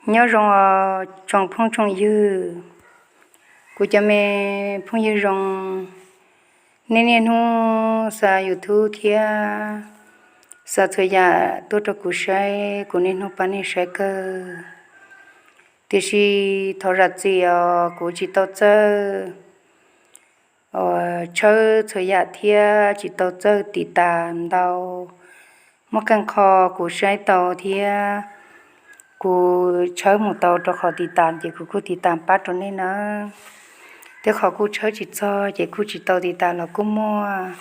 Nyob zoo os tsoom phooj tsoom ywg, kuv cov me phooj ywg zoo, nej niaj hnub xa YouTube thiab xa txhua yam tuaj rau kuv saib, kuv niaj hnub pab nej saib kawg. Tiam sis thov zam txim os, kuv tsis tau txawj tshawb txhua yam thiab tsis tau txawj tiv tas ntau. Muaj qee qho kuv saib tau thiab kuv tshawb mus tau rau qhov tiv tas ces kuv kuj tiv tas pab rau nej nawb. Thiab qhov kuj tshawb tsis txog ces kuj tsis tau tiv tas los kuj muaj.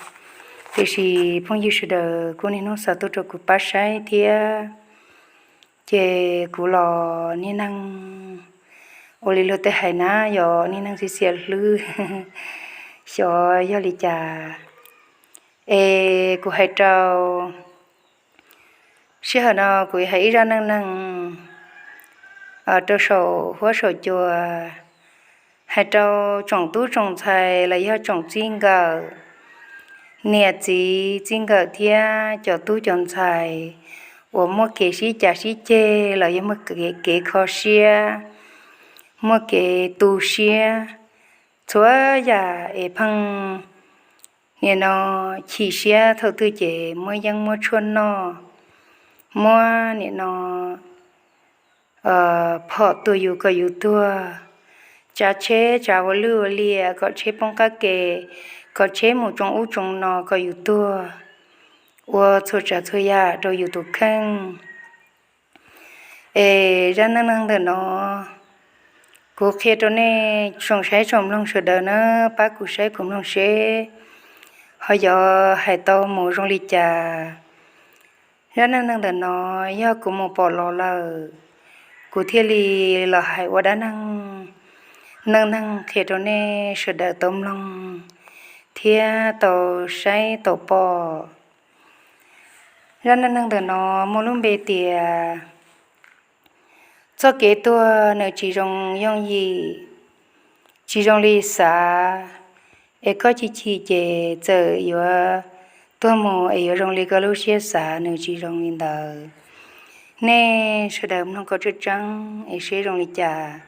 Tiam sis phooj ywg sawv daws kuj niaj hnub xa tuaj rau kuv pab saib thiab, ces kuv los niag neeg ua li luag tej hais na, yog niag neeg txiv xiam hlwb xyov yog li cas. Es kuv hais rau, sij hawm no kuv hais ib zaj neej neeg rau saum huab saum cua, hais rau tsoom tub tsoom ntxhais los yog tsoom txij nkawm, niam txiv txij nkawm thiab cov tub cov ntxhais uas muaj kev sib cav sib ceg los yog muaj kev kho siab, muaj kev tu siab, txhua yam es pheej nim no chim siab thaum twg ces muab yeeb muab tshuaj noj, muab nim no phom tuag yus kom yus tuag, tsav tsheb tsav ua luj ua liam kom tsheb poob qab ke, kom tsheb mus tsoo ub tsoo no kom yus tuag, ua txhua tsav txhua yam rau yus tus kheej. Es zaj neej neeg ntawm no kuv qhia rau nej tsoom saib tsoom mloog sawv daws na, pab kuv saib kuv mloog seb ho yuav hais tau mus zoo li cas. Zaj neej neeg ntawm no yog kuv mus pom los lawm, kuv thiaj li los hais ua dab neeg, neej neeg qhia rau nej sawv daws tau mloog thiab tau saib tau pom. Zaj neej neeg ntawm no muaj lub npe tias txoj kev tuag nws tsis zoo yooj yim, tsis zoo li xav, es koj chim chim ces txawm yuav tuag mus es yuav zoo li koj lub siab xav, nws tsis zoo li ntawd. Nej sawv daws mloog kom tseeb tseeb es seb zoo li cas.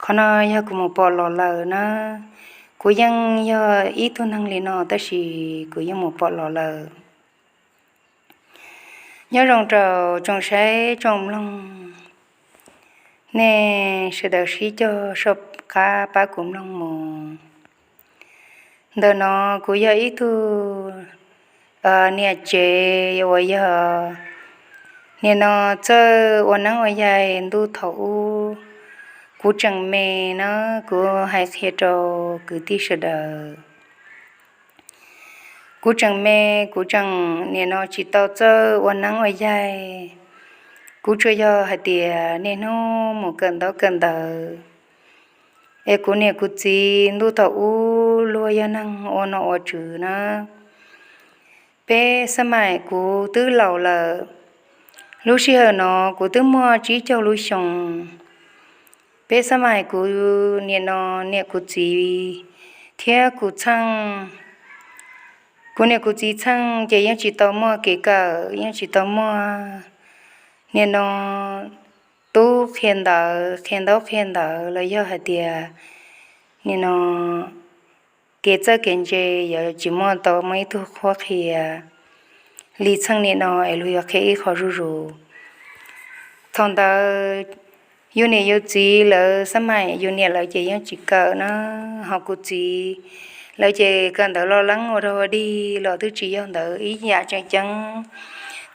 Qhov no yog kuv mus pom los lawm na, kuv yeej yog ib tug neeg li no tab sis kuv yeej mus pom los lawm. Nyob zoo rau tsoom saib tsoom mloog, nej sawv daws sib cog soj qab pab kuv mloog mus. Ntawm no kuv yog ib tug niam tsev uas yog nim no txawj ua neeb ua yaig ntuj thaum ub. Kuv tseem me na, kuv hais qhia rau kwv tij sawv daws. Kuv tseem me, kuv tseem nim no tsis tau txawj ua neeb ua yaig. Kuv tsuas yog hais tias niaj hnub mus kawm ntaub kawm ntawv. Es kuv niam kuv txiv ntuj thaum ub luag yog neeg ua nom ua tswv na. Peb xab maim kuv twb laus lawm, lub sij hawm no kuv twb muaj tsib caug lub xyoo. Peb xab maim kuv nim no niam kuv txiv thiab kuv txheej, kuv niam kuv txiv txheej ces yeej tsis tau muaj kev kawm, yeej tsis tau muaj nim no tub qhia ntawv, qhia ntaub qhia ntawv los yog hais tias nim no kev txawj kev ntse yuav tsis muaj tau muaj ib tug qhuab qhia li txheej nim no es luag yuav qhia ib qho zuj zus. Thaum ntawd yus niam yus txiv lawv xab maim yus niam lawv ces yeej tsis kawm na, ho kuv txiv lawv ces kawm ntawv loj leeb ua dog ua dig los twb tsis yog ntawv ib yam tseem ceeb,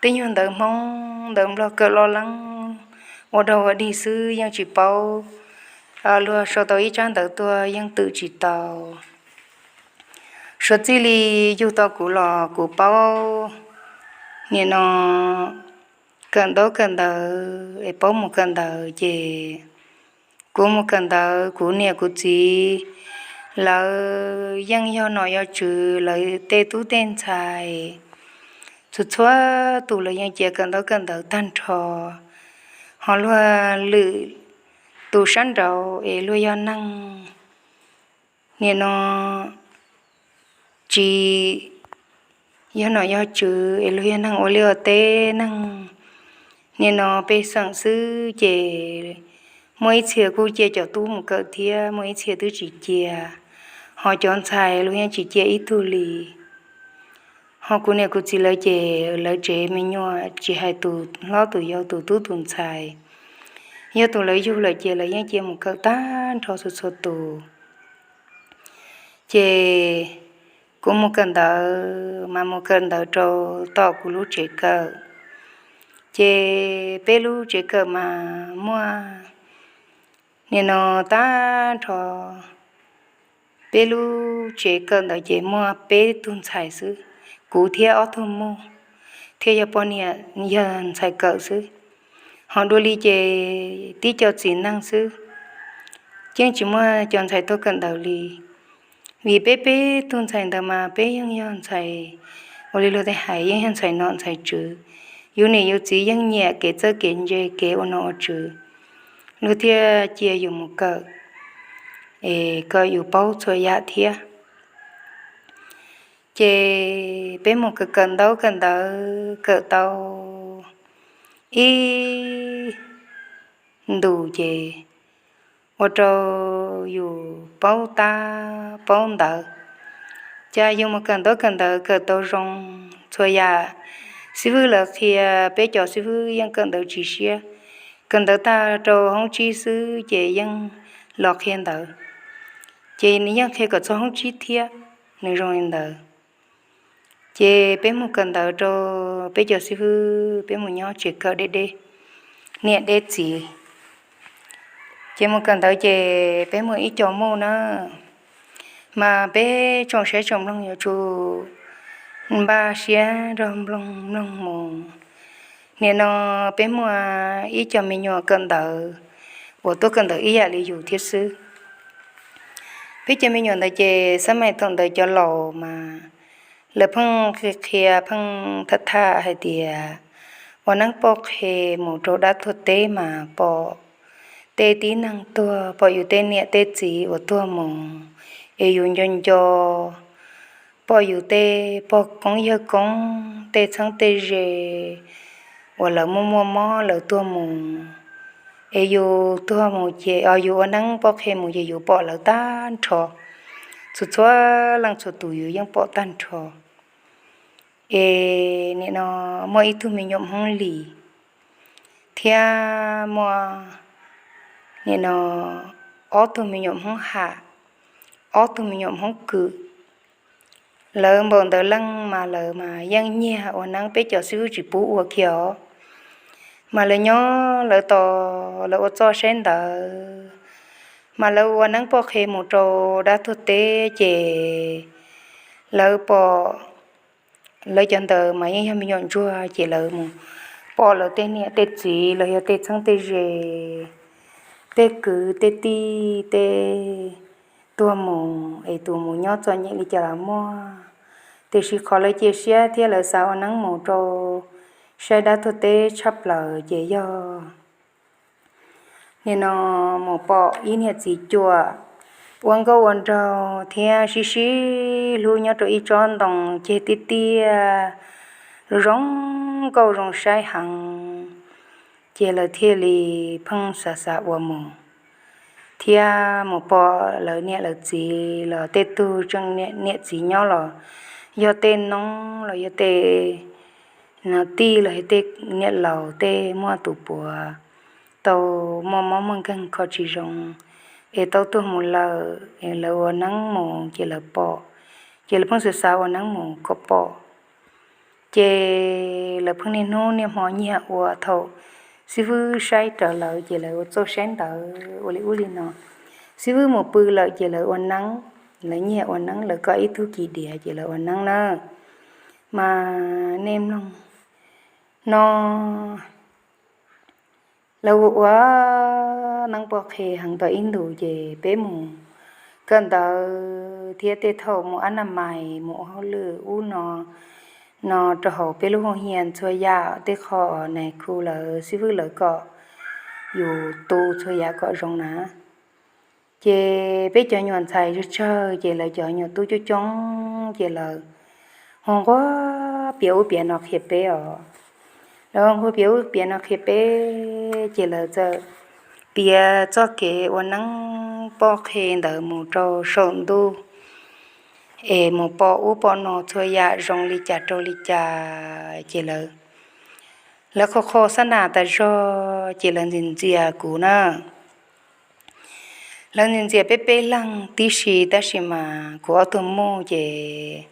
twb yog ntawv Hmoob ntawv Nplog kawm loj leeb ua dog ua dig xwb yeej tsis paub. Luag sau tau ib tsab ntawv tuaj yeej twm tsis tau. Suav txij li yug tau kuv los kuv paub nim no kawm ntaub kawm ntawv es paub mus kawm ntawv ces kuv mus kawm ntawv, kuv niam kuv txiv lawv yeej yog nom yog tswv, lawv tej tub tej ntxhais txhua txhua tus lawv yeej cia kawm ntaub kawm ntawv tag nrho. Ho luag lwm tus sab nraud es luag yog neeg nim no tsis yog nom yog tswv es luag yog neeg ua liaj ua teb, neeg nim no pej xeem xwb ces muaj ib txhia kuj cia cov tub mus kawm thiab, muaj ib txhia twb tsis cia, ho cov ntxhais luag yeej tsis cia ib tug li. Ho kuv niam kuv txiv lawv ces lawv tsev me nyuam tsis hais tus hlob tus yau tus tub tus ntxhais, yog tus lawv yug lawm ces lawv yeej cia mus kawm tag nrho txhua txhua tus. Ces kuv mus kawm ntawv mas mus kawm ntawv rau tom kuv lub tsev kawm. Ces peb lub tsev kawm mas muaj nim no tag nrho, peb lub tsev kawm ntawd ces muaj peb tug ntxhais xwb, kuv thiab ob tug muam, thiab yog poj niam yog ntxhais kawm xwb. Ho dua li ces tib co txiv neej xwb, yeej tsis muaj cov ntxhais tuaj kawm ntawv li. Vim peb peb tug ntxhais ntawd mas peb yeej yog ntxhais, ua li luag tej hais yeej yog ntxhais nom ntxhais tswv. Yus niam yus txiv yeej nyiam kev txawj kev ntse kev ua nom ua tswv, luag thiaj cia yus mus kawm es kom yus paub txhua yam thiab. Ces peb mus kawm kawm ntaub kawm ntawv kawm tau ib ntus ces ua rau yus paub tab paub ntawv. Cas yus mus kawm ntaub kawm ntawv kawm tau zoo txhua yam, xib fwb lawv qhia, peb cov xib fwb yeej kawm ntawv tsis siab, kawm ntawv tag rau hoob tsib xwb ces yeej los qhia ntawv, ces nws yeej qhia kom txog hoob tsib thiab, nws zoo li ntawd. Ces peb mus kawm ntawv rau peb cov xib fwb, peb mus nyob tsev kawm deb deb, niam deb txiv. Ces mus kawm ntawv ces peb mus ib co muj na, mas peb tsoom saib tsoom mloog yuav tsum npaj siab nrog mloog mloog mus. Nim no peb muaj ib co me nyuam kawm ntawv uas tuaj kawm ntawv ib yam li yus thiab xwb. Peb cov me nyuam ntawd ces xab mais thaum ntawd cov laus mas lawv pheej qhia qhia pheej tham tham hais tias ua neeb poj qhe mus rau dab tuag teb mas pom tej tib neeg tuag, pom yus tej niam tej txiv uas tuag mus, es yus nco nco, pom yus tej pog koob yawg koob tej txheeb tej ze uas lawv muaj muaj mob lawv tuag mus, es yus tuag mus ces, o, yus ua neeb poj qhe mus ces yus pom lawv tag nrho, txhua txhua leej txhua tus yus yeej pom tag nrho. Es nim no muaj ib tug me nyuam Hmoob Lis thiab muaj nim no ob tug me nyuam Hmoob Ham, ob tug me nyuam Hmoob Kwm. Lawv npaum ntawd leej mas lawv mas yeej nyiag ua neeb, peb cov xib fwb tsis pub ua kiag os. Mas lawv nyob lawv tos lawv ua txoj saib ntawv, mas lawv ua neeb poj qhe mus rau dab tuag teb ces lawv pom, lawv cov ntawd mas yeej yog me nyuam ntsuag ces lawv mus pom lawv tej niam tej txiv los yog tej txheeb tej ze, tej kwv tej tij tej tuag mus es tus mus nyob txom nyem li cas los muaj. Tiam sis qhov lawv cia siab thiab lawv xav ua neeb mus rau saib dab tuag teb tshaj plaws ces yog nim no mus pom ib niam txiv cuam ua nkauj ua nraug thiab sib sib hlub nyob rau ib tsob ntoo ceg tiaj tiaj, zoo nkauj zoo saib heev, ces lawv thiaj li pheej xav xav ua mus. Thiab mus pom lawv niam lawv txiv los tej tug tseem niam txiv nyob los yog tej noob los yog tej no tij los yog tej niam laus tej muaj tus puav tau muaj mob muaj nkeeg kho tsis zoo es tau tuag mus lawm, lawv ua neeb mus ces lawv pom, ces lawv pheej xav xav ua neeb mus kom pom. Ces lawv pheej niaj hnub niaj hmo nyiag ua, thaum xib fwb saib raws lawv ces lawv ua txoj saib ntawv ua li ub li no. Xib fwb mus pw lawm ces lawv ua neeb, lawv nyiag ua neeb, lawv kom ib tug kis diav ces lawv ua neeb na. Mas nej mloog no, lawv ua ua neeb poj qhe heev tau ib ntus ces peb mus kawm ntawv thiab tej thaum mus ab na mais mus ua hauj lwm ub no no rau hauv peb lub hoo hias txhua yam, tej qho nais khu lawv xib fwb lawv kom yus tu txhua yam kom zoo na. Ces peb cov nyuam ntxhais tsawg tsawg ces lawv cov nyuam tub coob coob ces lawv hu nquag piav ub piav no qhia peb os. Lawv hu piav ub piav no qhia peb, ces lawv txawm piav txoj kev ua neeb poj qhe ntawd mus rau saum ntuj, es mus pom ub pom no txhua yam zoo li cas rau li cas, ces lawv, lawv qhov qhov xab nas tas zog, ces lawv ntxias ntxias kuv na. Lawv ntxias ntxias peb peb leeg tib si, tab sis mas kuv ob tug muj ces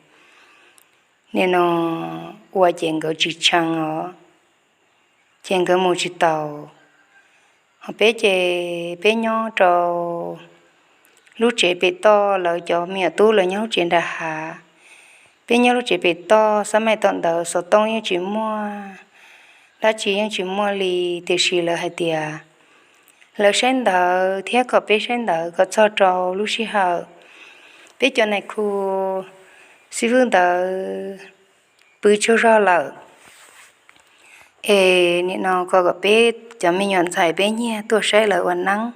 nim no ua ces nkawd tsis tshee os, ces nkawd mus tsis taus. Ho peb ces peb nyob rau lub tsev pem toj, lawv cov me nyuam tub lawv nyob lub tsev nram hav, peb nyob lub tsev pem toj. Xab maim tom ntawd xov tooj yeej tsis muaj, dab tsi yeej tsis muaj li, tiam sis lawv hais tias lawv saib ntawv thiab kom peb saib ntawv kom txog rau lub sij hawm peb cov nais khu xib fwb ntawd pw tsaug zog lawm, es nim no kom kom peb cov me nyuam ntxhais peb nyiag tuaj saib lawv ua neeb,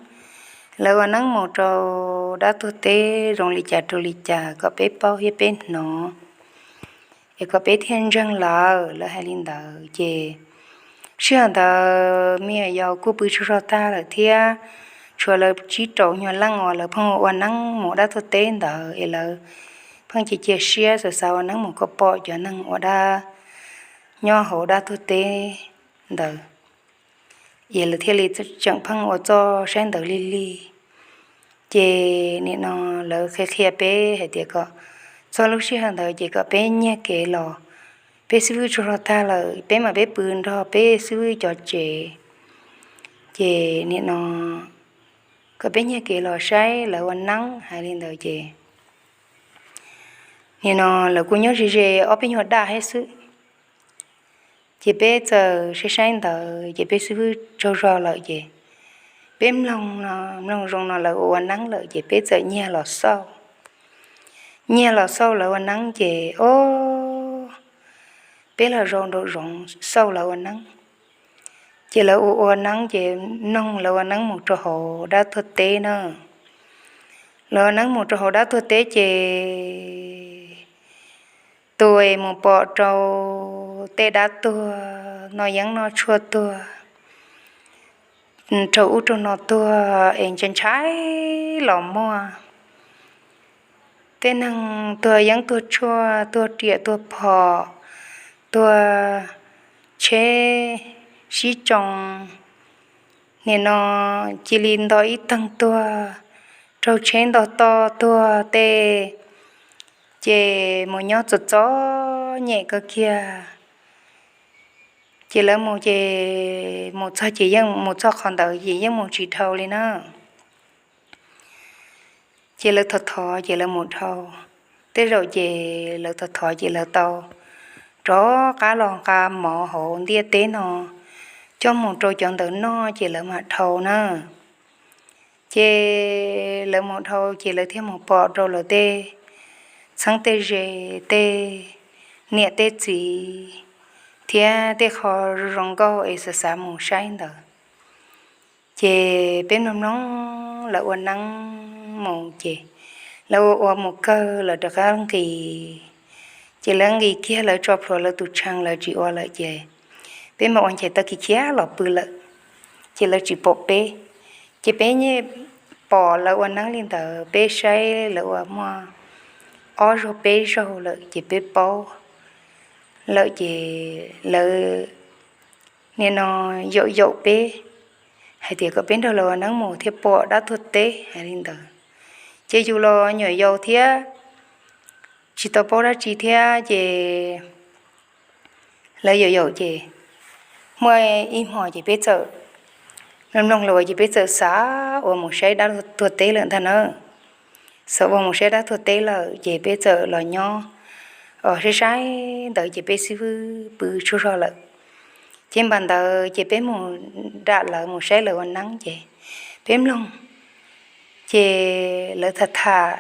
lawv ua neeb mus rau dab tuag teb zoo li cas rau li cas kom peb paub thiab peb hnov, es kom peb thiaj ntseeg lawv. Lawv hais li ntawd ces sij hawm ntawd me nyuam yaus kuj pw tsaug zog tag lawm thiab, tshuav lawv tsib rau nyuag leej uas lawv pheej ua neeb mus dab tuag teb ntawd es lawv pheej cia cia siab xav xav ua neeb mus kom pom cov neeg ua dab nyob hauv dab tuag teb ntawd, es lawv thiaj li tseem pheej ua txoj saib ntawv lig lig. Ces nim no lawv qhia qhia peb hais tias kom txog lub sij hawm ntawd ces kom peb nyiag kev los, peb xib fwb tsaug zog tag lawm peb mam peb pw nrog peb xib fwb cov tsev, ces nim no kom peb nyiag kev los saib lawv ua neeb hais li ntawd ces nim no lawv kuj nyob ze ze ob peb nyuag daj thiab xwb. Ces peb txawm saib saib ntawd ces peb xib fwb tsaug zog lawm ces peb mloog no, mloog zoo no lawv ua ua neeb lawm ces peb txawm nyiag los xauj. Nyiag los xauj lawv ua neeb ces o, peb los zaum nraum zoov xauj lawv ua neeb. Ces lawv ua ua neeb ces mloog lawv ua neeb mus rau hauv dab tuag teb na. Lawv ua neeb mus rau hauv dab tuag teb ces tus es mus pom rau tej dab tuag noj yeeb noj tshuaj tuag, raug ub raug no tuag es ntshai ntshai los muaj. Tej neeg tuag yeeb tuag tshuaj, tuag riam tuag phom, tuag tsheb sib tsoo, nim no cia li nto ib teeg tuag, raug tsheb nto toj tuag tej, ces mus nyob txom txom nyem kawg kiag. Ces lawv mus ces mus txog ces yeej mus txog qhov ntawd ces yeej mus tsis dhau li na. Ces lawv thov thov ces lawv mus dhau. Tej zaum ces lawv thov thov ces lawv tau rov qab los nqa mov hauv ntiaj teb no coj mus rau cov ntawd noj ces lawv mam dhau na. Ces lawv mus dhau ces lawv thiaj mus pom rau lawv tej txheeb tej ze, tej niam tej txiv thiab tej qho zoo nkauj es xav xav mus saib ntawd. Ces peb mloog mloog lawv ua neeb mus ces lawv ua ua mus kawg lawv rov qab nqis. Ces lawv nqis kiag lawv tso plhuav lawv tus tshee lawv tsis ua lawm ces peb mam ua nchais tau khiav khiav los pw lawm. Ces lawv tsis pom peb, ces peb yeej pom lawv ua neeb li ntawd, peb saib lawv ua muaj ob zaug peb zaug lawm ces peb paub lawm ces lawv nim no yaum yaum peb hais tias kom peb nrog lawv ua neeb mus thiaj pom dab tuag teb hais li ntawd. Ces yus los nyuam yaus thiab tsis tau paub dab tsi thiab ces lawv yaum yaum ces muaj ib hmo ces peb txawm mloog mloog lawv ua ces peb txawm xav ua mus saib dab tuag teb lawm ntag na. Xav ua mus saib dab tuag teb lawm ces peb txawm los nyob saib saib ntawd ces peb xib fwb pw tsaug zog lawm. Ces npaum ntawd ces peb mus nram lawv mus saib lawv ua neeb ces peb mloog ces lawv tham tham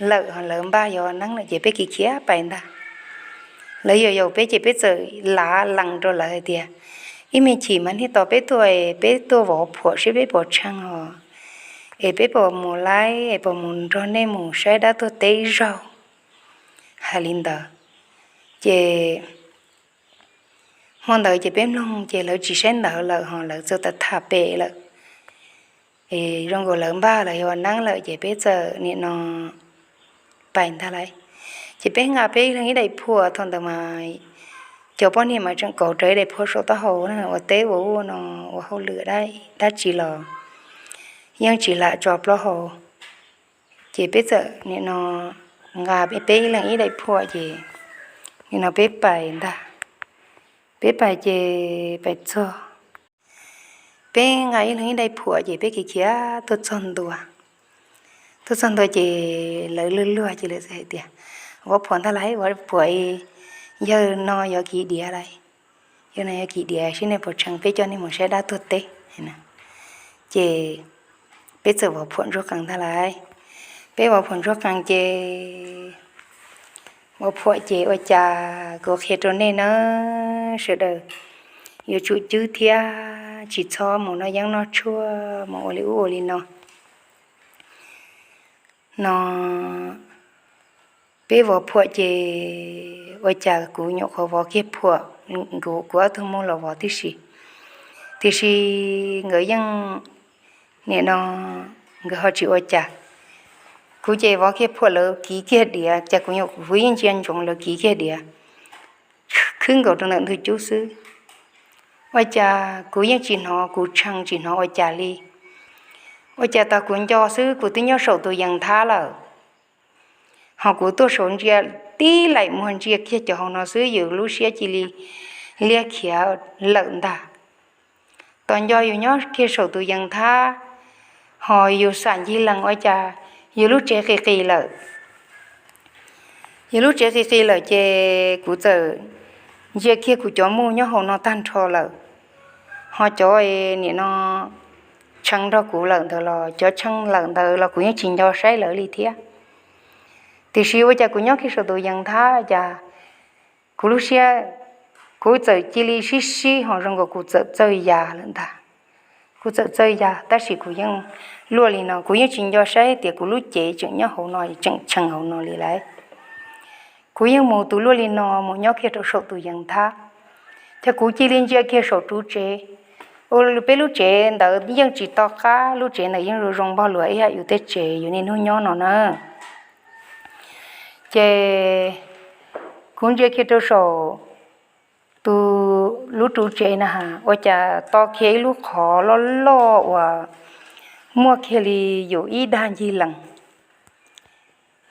lawm ho lawv npaj yuav ua neeb lawm ces peb khiav khiav pais ntag. Lawv yaum yaum peb ces peb txawm lav lees rau lawv hais tias ib me chim mas niaj tos peb tuaj, peb tuaj vov phuam seb peb puas tshee os, es peb puas mus laib es puas mus nrog nej mus saib dab tuag teb ib zaug hais li ntawd. Ces Hmo ntawd ces peb mloog ces lawv tsis saib ntawv lawm ho lawv txawm tawm tham pem lawm. Es zoo nkaus lawv npaj los yog ua neeb lawm ces peb txawm nim no pais ntag lauj. Ces peb nqa peb ib leeg ib daim phuam, thaum ntawd mas cov poj niam mas tseem kauv rawv ib daim phuam saum taub hau na, ua teb ua ub no, ua hauj lwm dab tsi los yeej tsis lam tso plaub hau. Ces peb txawm nim no nqa peb ib leeg ib daim phuam ces nim no peb pais ntag. Peb pais ces pais txog, peb nqa ib leeg ib daim phuam ces peb khiav khiav tuaj txog ntua. Tuaj txog ntua ces lawv luag luag ces lawv txawm hais tias, Vov phuam ntag lauj, vov phuam, yawg no yog kiv diav lauj. Yawg no yog kiv diav, seb nej puas tshee, peb coj nej mus saib dab tuag teb. Ces peb txawm vov phuam ntsuag qees ntag lauj. Peb vov phuam ntsuag qees ces, vov phuam ces ua cas kuv qhia rau nej na, sawv daws yuav tsum cwb thiab tsis txhob mus noj yeeb noj tshuaj, mus ua li ub ua li no. No peb vov phuam ces ua cas kuv nyuam qhuav vov kiag phuam, kuv ob tug muj los vov tib si, tiam sis nkawd yeej nim no nkawd ho tsis ua cas. Kuv ces vov kiag phuam lawv kiv kiag diav, cas kuv nyuam qhuav yeej ntsia ntsoov lawv kiv kiag diav khwb nkaus rau ntawm ntug cub xwb. Ua cas kuv yeej tsis hnov kuv tshee tsis hnov ua cas li. Ua cas tog kuv nco xwb kuv twb nyob saum tus yees nthab lawm. Ho kuv tuaj saud ntsia tib laim muag ntsia kiag cov hauv no xwb yus lub siab cia li liab khiav lawm ntag. Tos nco yus nyob kiag saum tus yees nthab, ho yus xam ncig lees ua cas yus lub tsev qis qis lawm. Yus lub tsev qis qis lawm ces kuv txawm ntsia kiag kuv cov muj nyob hauv no tag nrho lawm. Ho cov nim no tshee nrog kuv lawm ntawd los cov tshee lawm ntawd los kuv yeej tsis nco saib lawv li thiab. Tiam sis ua cas kuv nyob kiag saum tus yees nthab cas kuv lub siab, kuv txawm cia li sib sib ho zoo nkaus kuv txawm txawj ya lawm ntag. Kuv txawm txawj ya tab sis kuv yeej luaj li no, kuv yeej tsis nco saib tias kuv lub cev tseem nyob hauv no, tseem tshee hauv no li lauj. Kuv yeej mus tus luaj li no mus nyob kiag rau saum tus yees nthab. Ces kuv cia li ntsia kiag saum tus tsev, ua peb lub tsev ntawd yeej tsis to qab, lub tsev ntawd yeej zoo zoo npog luag ib yam yus tej tsev yus niaj hnub nyob no na. Ces kuv ntsia kiag rau saum tus, lub tus tsev na has ua cas to kiag ib lub qhov loj loj uas muaj kiag li yus ib dag ncig lees.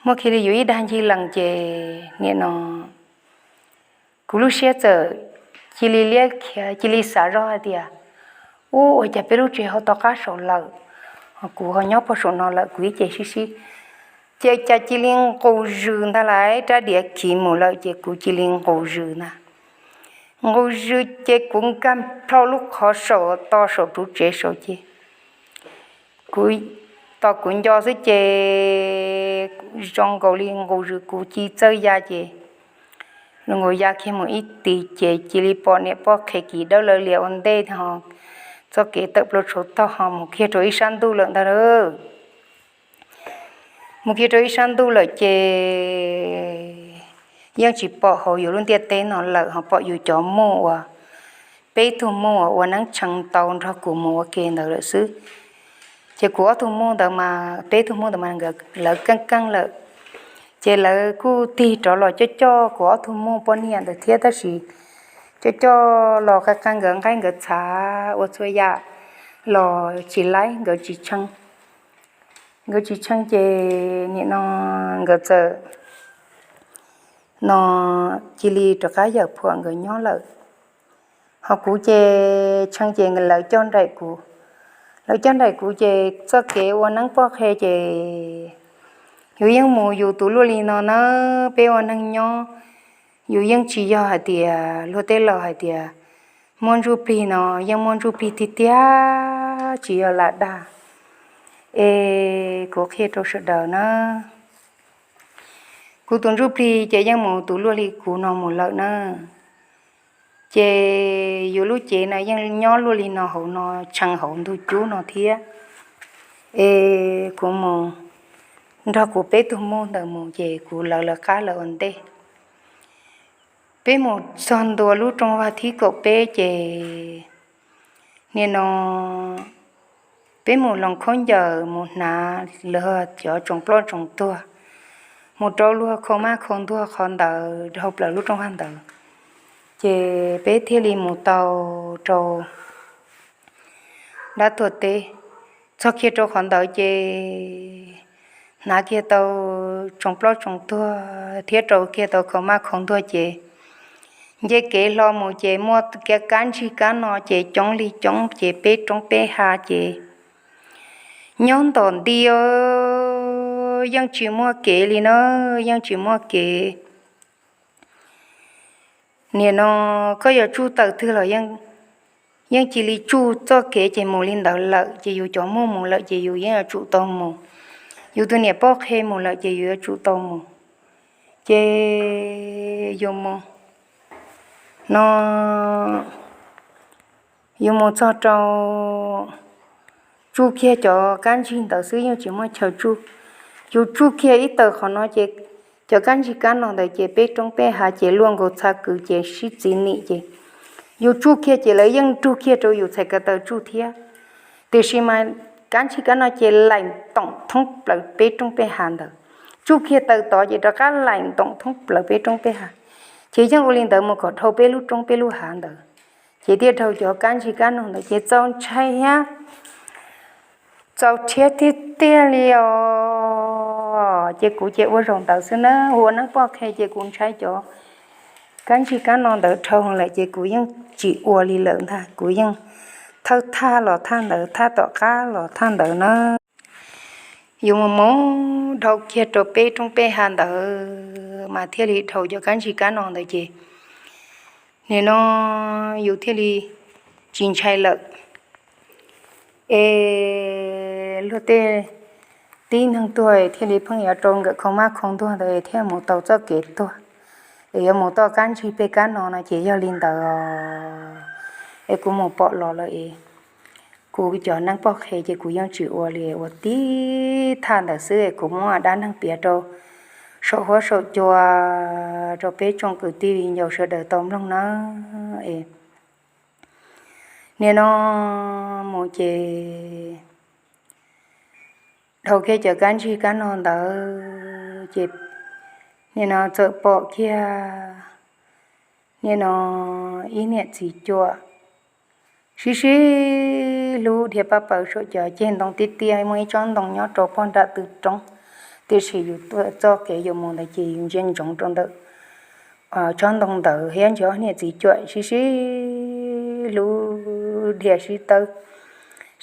Muaj kiag li yus ib dag ncig lees ces nim no kuv lub siab txawm cia li liab khiav, cia li xav zoj hais tias, ub, ua cas peb lub tsev ho to qab saud lawm, kuv ho nyob puag saum no lawm, kuv ib ce sib sib. Ces cas cia li nqus zws ntag lauj, rab diav khiv mus lawm ces kuv cia li nqus zws ntag. Nqus zws ces kuv nkag plho lub qhov saum to saum tus tsev saud ces kuv, tos kuv nco xwb ces zoo nkaus li nqus zws kuv cia li txawj ya ces zoo nkaus ya kiag mus ib tis ces cia li pom niam poj qhe kiv dawb lawv lias ua ntej ho txoj kev tawm plaws tshauv taug ho mus kiag rau ib sab ntuj lawm ntag lauj. Mus kiag rau ib sab ntuj lawm ces yeej tsis pom hauv yus lub ntiaj teb no lawm ho pom yus cov muj uas, peb tug muj uas ua neeb tshee tau nrog kuv mus ua ke ntawd lawm xwb. Ces kuv ob tug muj ntawd mas, peb tug muj ntawd mas lawv keej keej lawm. Ces lawv kuj tig rov los coj coj kuv ob tug muj poj niam ntawd thiab tab sis coj coj los qee qee nkawd nqaij nkawd txhav ua txhua yam los tsis laib, nkawd tsis tshee. Nkawd tsis tshee ces nim no nkawd txawm no cia li rov qab yawm phuam nkawd nyob lawm. Ho kuv ces tshee ces lawv coj nraim kuv. Lawv coj nraim kuv ces txoj kev ua neeb poj qhe ces yus yeej mus yus tus luaj li no na, peb ua neeg nyob yus yeej tsis yog hais tias luag tej laus hais tias muaj ntsuj plig no, yeej muaj ntsuj plig tiag tiag tsis yog lam dag. Es kuv qhia rau sawv daws na, kuv tus ntsuj plig ces yeej mus tus luaj li kuv no mus lawm na. Ces yus lub cev na yeej nyob luaj li no hauv no, tshee hauv ntug cub no thiab. Es kuv mus nrog kuv peb tug muj ntawd mus ces kuv lawv lawv qab lawv ua ntej. Peb mus txog ntua lub rooj vag thib kaum peb ces nim no peb mus loos khaub ncaws mus hnav lawv cov tsoos ploj tsoos tuag, mus rau luag khau maj khau ntuag qhov ntawd dhau plaws lub rooj vag ntawd. Ces peb thiaj li mus tau rau dab tuag teb. Txog kiag rau qhov ntawd ces hnav kiag tau tsoos ploj tsoos tuag thiab rau kiag tau khau maj khau ntuag ces nce kev hlo mus ces muaj kiag kab ntsig kab no ces coob li coob ces peb roob peb hav ces nyob ntom nti yeej tsis muaj kev li na, yeej tsis muaj kev. Nim no koj yuav tsuj taws twg los yeej cia li tsuj txoj kev ces mus li ntawd lawm ces yus cov muaj mus lawm ces yus yeej yuav tsum tau mus. Yus tus niam poj qhe mus lawm ces yus yuav tsum tau mus. Ces yus mus no yus mus txog rau tsuj kiag cov kab ntsig ntawd xwb yeej tsis muaj chaw tsuj. Yus tsuj kiag ib taws qhov no ces cov kab ntsig kab no ntawd ces peb roob peb hav ces luaj nkaus txha kwv ces sib txiv nim ces yus tsuj kiag ces lawv yeej nrug kiag rau yus txhais ko taw tsuj thiab. Tiam sis mas kab ntsig kab no ces laim ntoom thoob plaws peb roob peb hav ntawd. Tsuj kiag taws tod ces rov qab laim ntoom thoob plaws peb roob peb hav. Ces yeej ua li ntawd mus kom dhau peb lub roob peb lub hav ntawd. Ces thiaj dhau cov kab ntsig kab no ntawd ces txaus ntshai thiab txaus rhiab tiag tiag li os. Ces kuv ces ua zaum ntawd xwb na, ua neeb poj qhe ces kuv ntshai cov kab ntsig kab no ntawd dhau lawm ces kuv yeej tsis ua li lawm ntag, kuv yeej thawj thaj los thaj ntawd, thaj tom qab los thaj ntawd na. Yus mus mus dhau kiag rau peb roob peb hav ntawd mas thiaj li dhau cov kab ntsig kab no ntawd ces nim no yus thiaj li tsis ntshai lawm. Es luag tej tib neeg tuag thiaj li pheej yuav rau nkawm khau maj khau ntuag ntawd thiaj mus tau txoj kev tuag, es yuav mus toj kab ntsig peb kab no no ces yog li ntawd. Es kuv mus pom los lawm es kuv cov neeb poj qhe ces kuv yeej tsis ua li, ua tib thaj ntawd xwb es kuv muab dab neeg piav rau saum huab saum cua rau peb tsoom kwv tij viv ncaus sawv daws tau mloog na. Es nim no mus ces dhau kiag cov kab ntsig kab no ntawd ces nim no txawm pom kiag nim no ib niam txiv cuam sib sib hlub dhia paj paws saum cov ceg ntoo tiaj tiaj, muaj ib tsob ntoo nyob rau pog nram tw roob, tiam sis yus txoj kev yus mus ntawd ces yus ntsia ntsoov rau ntawm tsob ntoo ntawd thiab ntsia ob niam txiv cuam sib sib hlub dhia sib tawb,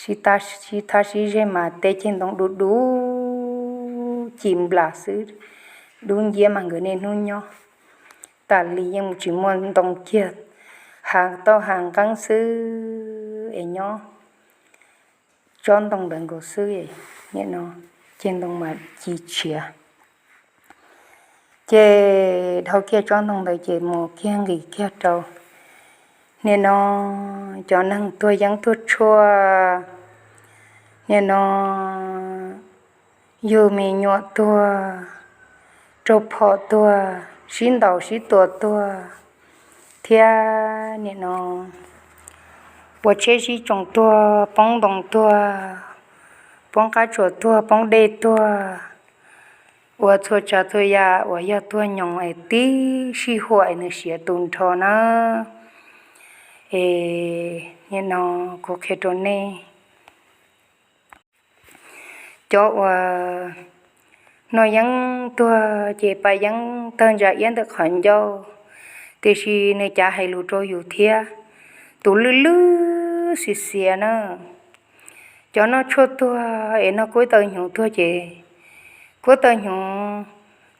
sib tab sib thab sib zeg mas tej ceg ntoo dub dub ci nplas xwb, dub nciab mas nkawd niaj hnub nyob tas li yeej tsis muaj ntoo kiag, hav tauj hav nqeeb xwb es nyob tsob ntoo ntawd nkaus xwb. Nim no ceg ntoo mas ci tshiav. Ces dhau kiag tsob ntoo ntawd ces mus kiag nqis kiag rau nim no cov neeg tuag yeeb tuag tshuaj, nim no yug me nyuam tuag, raug phom tuag, sib ntaus sib tua tuag, thiab nim no ua tsheb sib tsoo tuag, poob ntoo tuag, poob qab tsuas tuag, poob dej tuag, ua txhua tsav txhua yam uas yog tuag nyoos es tib sij huam es nws siav tu nrho na. Es nim no kuv qhia rau nej, cov uas noj yeeb tuag ces pa yeeb tawg ntsa iab ntawm qhov ncauj, tiam sis nws cav hais lus rau yus thiab, tus lwj lwj xiav xiav na. Cov noj tshuaj tuag es noj kuab taw hnyuv tuag ces kuab taw hnyuv,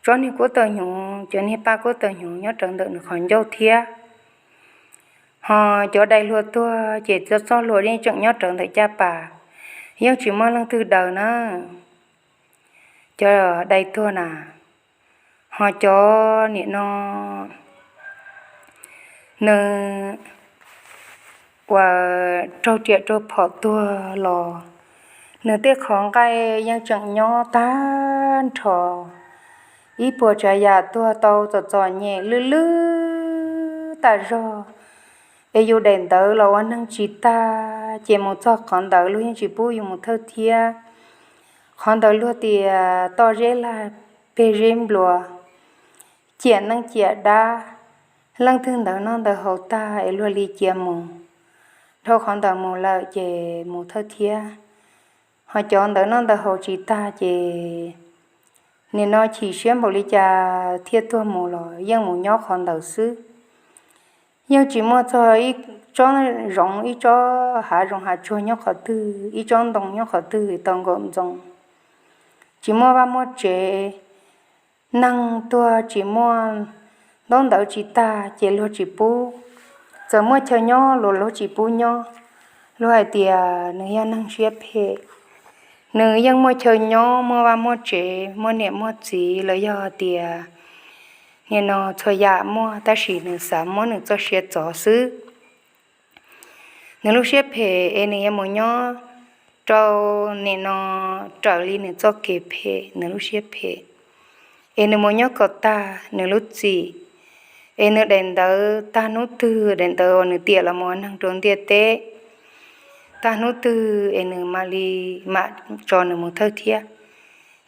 tsob niag kuab taw hnyuv, cov niag paj kuab taw hnyuv nyob rawv ntawm nws qhov ncauj thiab. Ho cov dai hlua tuag ces txoj hlua yeej tseem nyob rawv ntawm caj pas, yeej tsis muaj leej twg daws na. Cov dai tuag na, ho cov nim no nws uas raug riam raug phom tuag los nws tej qhov nqaij yeej tseem nyob tag nrho, ib puas tsav yam tuag tau txom txom nyem lwj lwj tas zog, es yus daim ntawv los ua neeg tsis tag, ces mus txog qhov ntawd luag yeej tsis pub yus mus thawj thiab. Qhov ntawd luag tias toj zeb lag peg zeb nplua, ciam neej ciam dab, leej twg ntawv noj ntawv haus tag es luag li cia mus, dhau qhov ntawd mus lawm ces mus thawj thiab. Ho cov ntawv noj ntawv haus tsis tag ces nim no chim siab npaum li cas thiaj tuag mus los yeej mus nyob qhov ntawd xwb. Yeej tsis muaj txog ib tsob zoov, ib tsob hav zoov hav tsuag nyob qhov twg, ib tsob ntoo nyob qhov twg tau nkaum ntxoov. Tsis muaj vaj muaj tsev, neeg tuag tsis muaj, ntaub ntawv tsis tag ces luag tsis pub. Txawm muaj chaw nyob los luag tsis pub nyob. Luag hais tias nws yog neeg siab phem. Nws yeej muaj chaw nyob, muaj vaj muaj tsev, muaj niam muaj txiv, los yog tias nim no txhua yam muaj, tab sis nws xav muab nws txoj sia txov xwb. Nws lub siab phem es nws yuav mus nyob rau nim no raws li nws txoj kev phem, nws lub siab phem. Es nws mus nyob kom tag nws lub txim, es nws daim ntawv tag hnub twg, daim ntawv uas nws tiam los mus ua neeg rau ntiaj teb, tag hnub twg es nws mam li, mam tso nws mus thawj thiab.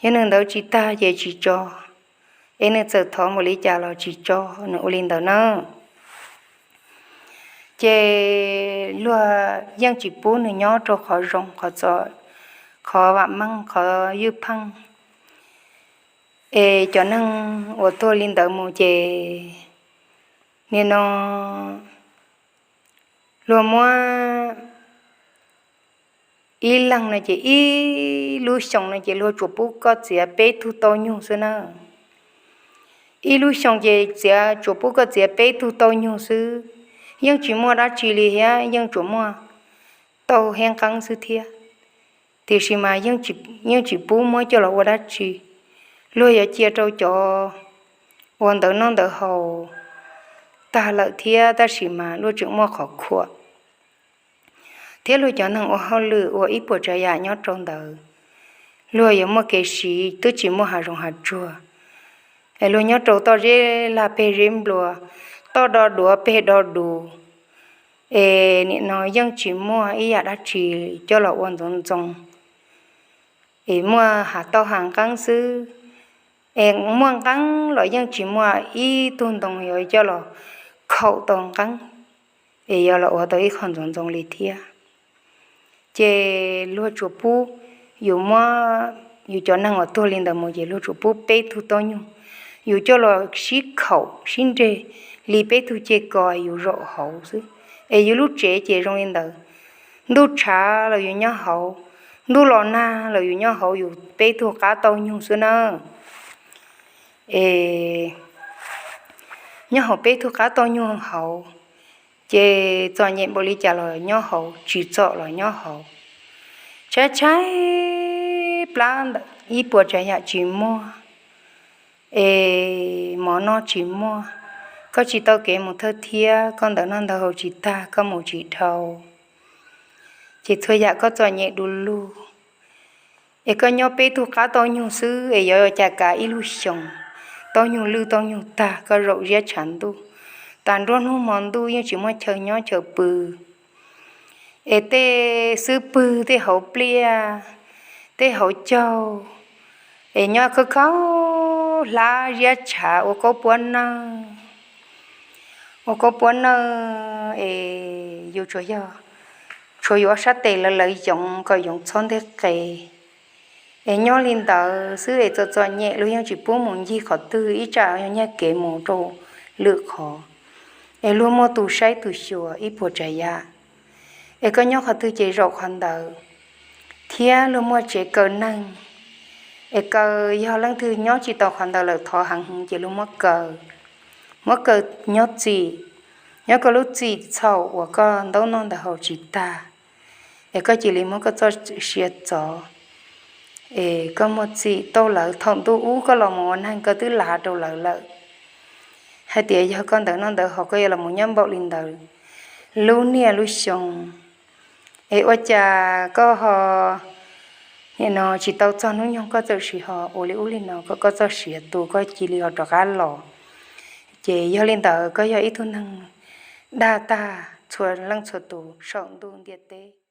Yog nws ntawv tsis tag ces tsis tso, es nws txawm thov npaum li cas los tsis tso, nws ua li ntawd na. Ces luag yeej tsis pub nws nyob rau qhov zoo, qhov txom, qhov vam meej, qhov ywj pheej. Es cov neeg uas tuag li ntawd mus ces nim no luag muab ib leeg no ces ib lub xyoo no ces luag tsuas pub koj txiav peb tug tauj nyug xwb na. Ib lub xyoo ces txiav, tsuas pub koj txiav peb tug tauj nyug xwb, yeej tsis muaj dab tsi li thiab, yeej tsuas muaj tauj thiab nqeeb xwb thiab. Tiam sis mas yeej tsis pub muab coj los ua dab tsi. Luag yuav cia rau cov ua ntawv noj ntawv haus tag lawm thiab, tab sis mas luag tseem muaj qhov khuam. Thiab luag cov neeg ua hauj lwm ua ib puas tsav yam nyob rau ntawd, luag yuav muaj kev siv twb tsis muaj hav zoov hav tsuag, es luag nyob rau toj zeb lag peg zeb nplua, toj do duav peg do dus, es nim no yeej tsis muaj ib yam dab tsi coj los ua ntxoov ntxoo, es muaj hav tauj hav nqeeb xwb. Es muaj nqeeb los yeej tsis muaj ib tug ntoo yuav coj los khaum tau nqeeb, es yuav los ua tau ib qho ntxoov ntxoo li thiab. Ces luag tsuas pub, yus muab yus cov neeg uas tuag li ntawd mus ces luag tsuas pub peb tug tauj nyug, yus coj los sib khaum sib nreg li peb tug ceg ko yus zaum hauv xwb. Es yus lub tsev ces zoo li ntawd, ntuj tshav los yus nyob hauv, ntuj los nag los yus nyob hauv yus peb tug qab tauj nyug xwb na. Es nyob hauv peb tug qab tauj nyug hauv, ces txom nyem npaum li cas los nyob hauv, tsis txom los nyob hauv. Tshaib tshaib plab ntawm ib puas tsav yam tsis muaj, es mov noj tsis muaj, koj tsis tau kev mus thawj thiab, koj ntawv noj ntawv haus tsis tag, koj mus tsis dhau, ces txhua yam koj txom nyem du lug. Es koj nyob peb tug qab tauj nyug xwb es yuav cas kav ib lub xyoos, tauj nyug lwj tauj nyug tag, koj zaum ziab tshav ntuj, tas nruab hnub hmo ntuj yeej tsis muaj chaw nyob chaw pw. Es tej xub pwg, tej hauv pliaj, tej hauv caug, es nyob khaub khaub hlab ziab tshav ua kaub puab nawj, ua kaub puab nawj, es yus tsuas yog, tsuas yus ob sab tes lawv lawv yoov kom yoov txhob nteg qe. Es nyob li ntawd xwb es txom txom nyem, luag yeej tsis pub mus ncig qhov twg, ib tsam yog nyiag kev mus rau lwm qhov, es luag muaj tus saib tus xyuas ib puas tsav yam. Es koj nyob qhov twg ces zaum qhov ntawd, thiab luag muaj tsev kaw neeg. Es kaw, yog leej twg nyob tsis tau qhov ntawd lawm thov heev heev ces luag muab kaw, muab kaw nyob txim, nyob koj lub txim txhaum uas koj ntaub noj ntawv haus tsis tag, es koj cia li muab koj txoj sia txov, es koj muaj txim tau lawm thaum ntuj ub koj los mus ua neeg koj twb lav rau lawv lawm. Hais tias yog koj ntawv noj ntawv haus koj yuav los mus nyob npaum li ntawd lub niaj lub xyoo, es ua cas koj ho nim no tsis tau txog hnub nyoog koj txawm sim ho ua li ub li no kom koj txoj sia tu koj cia li ho rov qab los. Ces yog li ntawd koj yog ib tug neeg dag tag txhua leej txhua tus saum ntuj ntiaj teb.